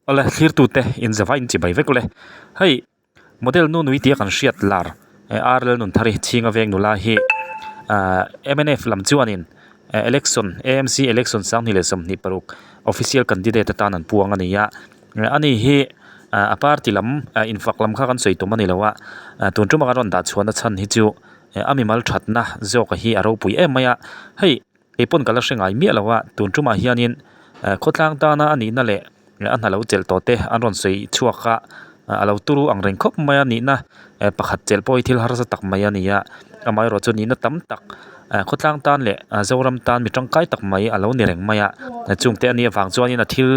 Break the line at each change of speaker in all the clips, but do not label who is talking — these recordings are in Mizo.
Awle thlirtute inzava inchibai vek ule. Hei model nu nui tia kan hriat lar RL Nunthari chhinga veng nula hi ahh mnf lam chuanin election AMC election 26 26 official candidate atan an puang a ni a ani hi a party lam infak lam kha kan sawi tum a ni lo a tun tum a kan rawn dah chhuahna chhan hi chu a mimal thatna zawk hi a ropui em mai a hei. Kei pawn ka la hre ngai miah lo a, tun tumah hianin khawtlang tana a nihna leh a hna lo chelh tawh te an rawn sawi chhuak a, a lo turu ang reng khawp mai a nihna pakhat chelh pawh hi thil harsa tak mai a ni a, amaherawh chu nihna tam tak khawtlang tan leh Zoram tan mi tangkai tak mai a lo ni reng mai a, chungte a nih avang chuanin a thil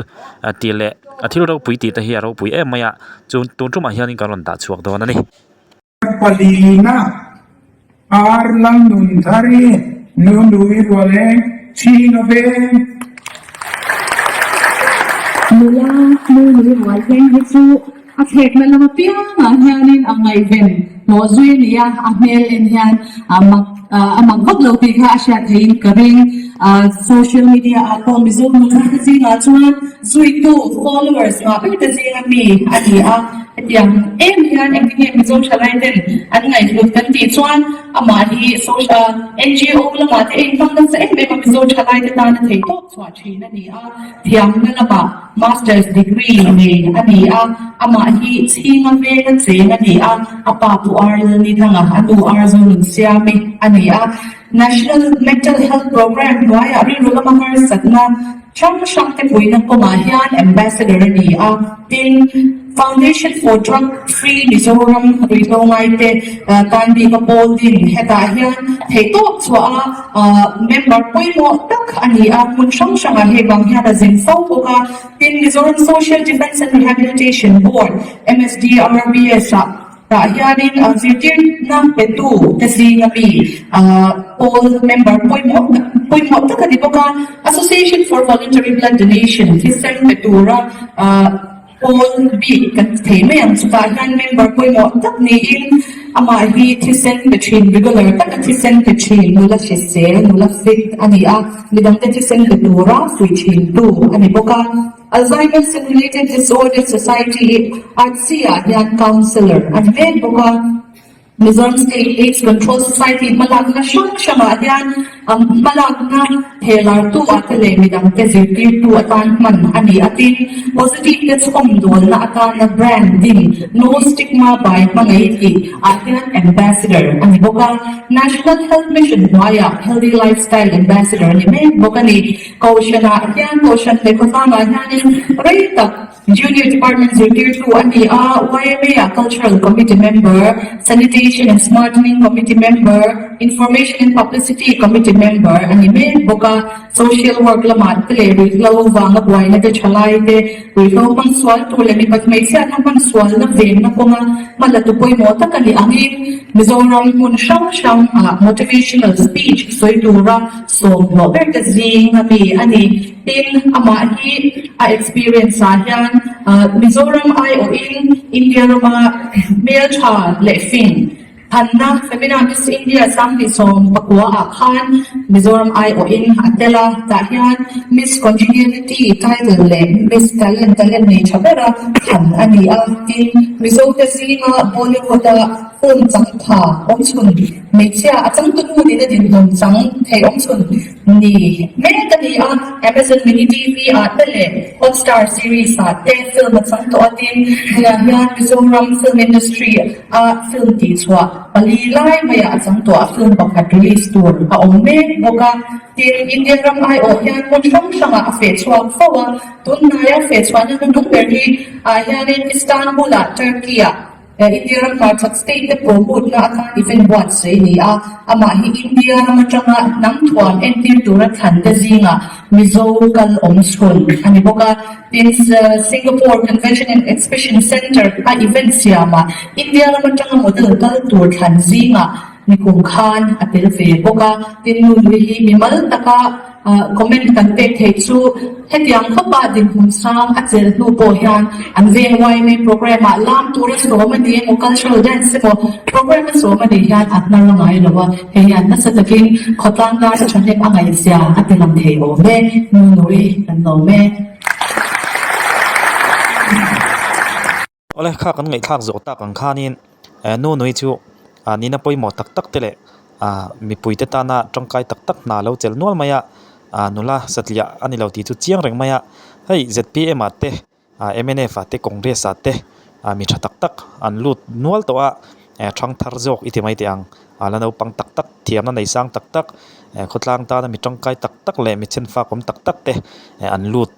tih leh a thil ropui tih te hi a ropui em mai a, chu tun tumah hianin kan rawn dah chhuak dawn a ni.
Palina, Ar Lalnunthari, Nunui Rualeng, Chhing a veng.
Nula Nunui Rualeng hi chu a thlekna lam apiangah hianin a ngaihven hlawh zui a ni a, a hmel en hian a mak a mak vak lo tih kha a hriat theihin ka ring. Social media ah pawh Mizo nula te zingah chuan zuitu, followers, ngah ber te zinga mi a ni a. Hetiang em hian engtin nge Mizo thalai ten an ngaihhlut kan tih chuan amah hi social NGO lamah te a inhmang nasa em em a, Mizo thalai te tan a theih tawp chhuah thin a ni a, thiamna lamah Masters degree nei a ni a, amah hi Chhinga veng a cheng a ni a, a pa Pu Ar Lalnithanga, a nu Ar Zonunsiami a ni a. National Mental Health Programme hnuaiah rilru lama harsatna hrang hrang te puihna kawngah hian Ambassador a ni a, tin, Foundation for Drug Free Mizoram ruihhlo ngaite tan bika pawl din hetah hian theihtawp chhuah a member pawimawh tak a ni a, hmun hrang hrangah hei vang hian a zin fo bawk a, tin, Mizoram Social Defence and Rehabilitation Board, MSDRBS, ah Tah hianin zirtirna petu te zinga mi pawl member pawimawh tak pawimawh tak a ni bawk a. Association for Voluntary Blood Donation thisen pe tura pawl bik kan ti thei mai ang chu. Tah hian member pawimawh tak niin amah hi thisen pe thin regular taka thisen pe thin nula hrisel nula fit a ni a, midangte thisen pe tura fuih thintu a ni bawk a. Alzheimer's and Related Disorder Society ARDSI ah hian Counsellor a ni mek bawk a. Mizoram State AIDS Control Society hmalakna hrang hrangah hian hmalakna thehlartu ah te leh midangte zirtirtu atan hman a ni a tin, positive te chhawmdawlna atana brand din No Stigma by Hmangaih tih ah hian Ambassador a ni bawk a. National Health Mission hnuaiah Healthy Lifestyle Ambassador a ni mek bawk a ni. Kohhranah hian Kohhran leh khawtlangah hianin rei tak Junior Department zirtirtu a ni a, YMA-ah Cultural Committee Member, Sanitation and Smartening Committee Member, Information and Publicity Committee Member a ni mek bawk a. Social Work lamah te leh ruihhlo vanga buaina te thalai te, ruihhlo hmang sual tur leh mipat hmeichhiatna hman sualna venna kawnga hma la tu pawimawh tak a ni angin Mizoram hmun hrang hrangah motivational speech sawi tura Sawmhlawh ber te zing a mi a ni. Tin, amah hi a experience ah hian Mizoram aiawhin India rama hmeltha leh fing thanna Femina Miss India 2019 ah khan Mizoram aiawhin a tel a, tah hian Miss Congeniality title leh Miss Talent talent nei tha bera than a ni a. Tin, Mizo te zinga Bollywood a film changtha awmchhun Hmeichhia a changtunu nena dinhmun chang thei awmchhun ni mek a ni a, Amazon Mini TV ah te leh Hotstar series ah te film a chang tawh a tin, tunah hian Mizoram film industry a film tihchhuah pali lai maiah a chang tawh a, film pakhat release tur a awm mek bawk a, tin India ram aiawh hian hmun hrang hrangah a feh chhuak fo a, tunhnaia feh chhuahna hnuhnung ber hi ah hianin Istanbul-ah Turkey-ah India ram hmarchhak state te promote na atan event buatsaih a ni a, amah hi India ram atanga hnam thuam entir tura thlan te zingah Mizo kal awm chhun a ni bawk a. Tin, Singapore Convention and Exhibition Centre a event siamah India ram atanga model kal tur thlan zingah nikum khan a tel ve bawk a. Tin, Nunui hi mimal taka Comment kan pek theih chu hetiang khawpa dinhmun sang a chelh hnu pawh hian an veng YMA programme ah lam tura sawm a ni emaw cultural dance emaw programme a sawm a nih hian a hnar a ngai lo a, hei hian nasa takin khawtlang dar thahnem a ngaihzia a ti lang thei awm e, Nunui kan lawm e.
Awle kha kan ngaihthlak zawh tak ang khanin nu nui chu nihna pawimawh tak tak te leh mipuite tana tangkai tak tak hna lo chelh nual mai a, nula satliah a ni lo tih chu chiang reng mai a, hei zpm ah te mnf ah te Congress ah te mi tha tak tak an lut nual tawh a, thangthar zawk i ti mai teh ang, la naupang tak tak thiamna nei sang tak tak khawtlang tana mi tangkai tak tak leh mi chhenfak awm tak tak te an lut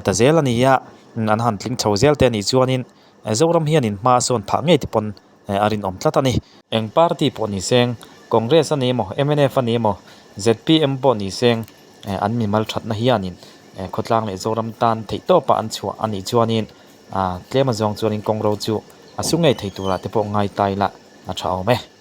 ta zel a ni a. An han tling chho zel te a nih chuanin Zoram hianin hma a sawn phah ngei te pawn a rinawm tlat a ni. Eng party pawh ni seng, Congress a ni emaw, mnf a ni emaw, zpm pawh ni seng an mimal thatna hianin khawtlang leh Zoram tan theihtawpah an chhuah a nih chuanin tlem azawng chuanin kawngro chu a su ngei thei turah te pawh ngai ta ila a tha awm e.